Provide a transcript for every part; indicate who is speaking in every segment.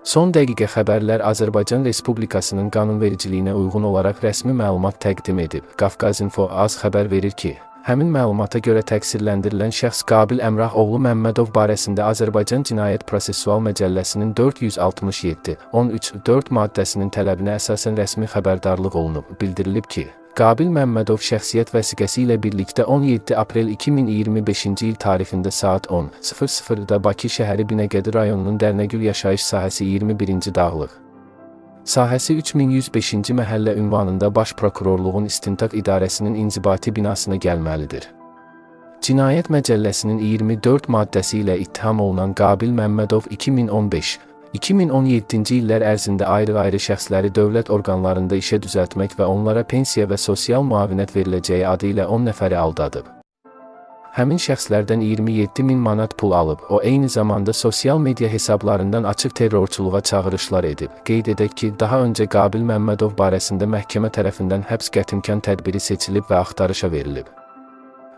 Speaker 1: Son dəqiqə xəbərlər Azərbaycan Respublikasının qanunvericiliyinə uyğun olaraq rəsmi məlumat təqdim edib. Qafqazinfo az xəbər verir ki, həmin məlumata görə təqsirləndirilən şəxs Qabil Əmrah oğlu Məmmədov barəsində Azərbaycan Cinayət Prosessual Məcəlləsinin 467, 13, 4 maddəsinin tələbinə əsasən rəsmi xəbərdarlıq olunub. Bildirilib ki, Qabil Məmmədov şəxsiyyət vəsiqəsi ilə birlikdə 17 aprel 2025-ci il tarixində saat 10:00-da Bakı şəhəri Binəqədi rayonunun Dərnəgül yaşayış sahəsi 21-ci dağlıq sahəsi 3105-ci məhəllə ünvanında Baş Prokurorluğun İstintaq İdarəsinin inzibati binasına gəlməlidir. Cinayət Məcəlləsinin 24 maddəsi ilə ittiham olunan Qabil Məmmədov 2015-2017-ci illər ərzində ayrı-ayrı şəxsləri dövlət orqanlarında işə düzəltmək və onlara pensiya və sosial müavinət veriləcəyi adı ilə 10 nəfəri aldadıb. Həmin şəxslərdən 27 min manat pul alıb. O, eyni zamanda sosial media hesablarından açıq terrorçuluğa çağırışlar edib. Qeyd edək ki, daha öncə Qabil Məmmədov barəsində məhkəmə tərəfindən həbs qətimkan tədbiri seçilib və axtarışa verilib.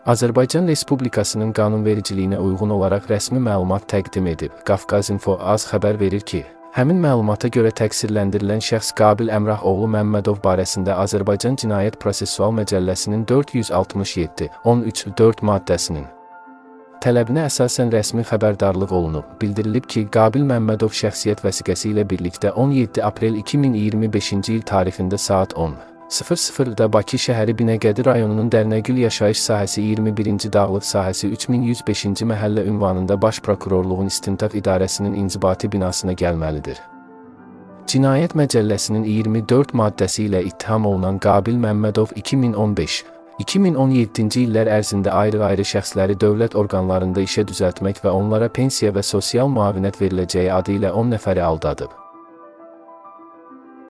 Speaker 1: Azərbaycan Respublikasının qanunvericiliyinə uyğun olaraq rəsmi məlumat təqdim edib. Qafqazinfo az xəbər verir ki, həmin məlumata görə təqsirləndirilən şəxs Qabil Əmrah oğlu Məmmədov barəsində Azərbaycan Cinayət Prosessual Məcəlləsinin 467, 13, 4 maddəsinin tələbinə əsasən rəsmi xəbərdarlıq olunub. Bildirilib ki, Qabil Məmmədov şəxsiyyət vəsiqəsi ilə birlikdə 17 aprel 2025-ci il tarixində saat 10:00-da Bakı şəhəri Binəqədi rayonunun Dərnəgül yaşayış sahəsi 21-ci dağlıq sahəsi 3105-ci məhəllə ünvanında Baş Prokurorluğun İstintaq İdarəsinin inzibati binasına gəlməlidir. Cinayət Məcəlləsinin 24 maddəsi ilə ittiham olunan Qabil Məmmədov 2015-2017-ci illər ərzində ayrı-ayrı şəxsləri dövlət orqanlarında işə düzəltmək və onlara pensiya və sosial müavinət veriləcəyi adı ilə 10 nəfəri aldadıb.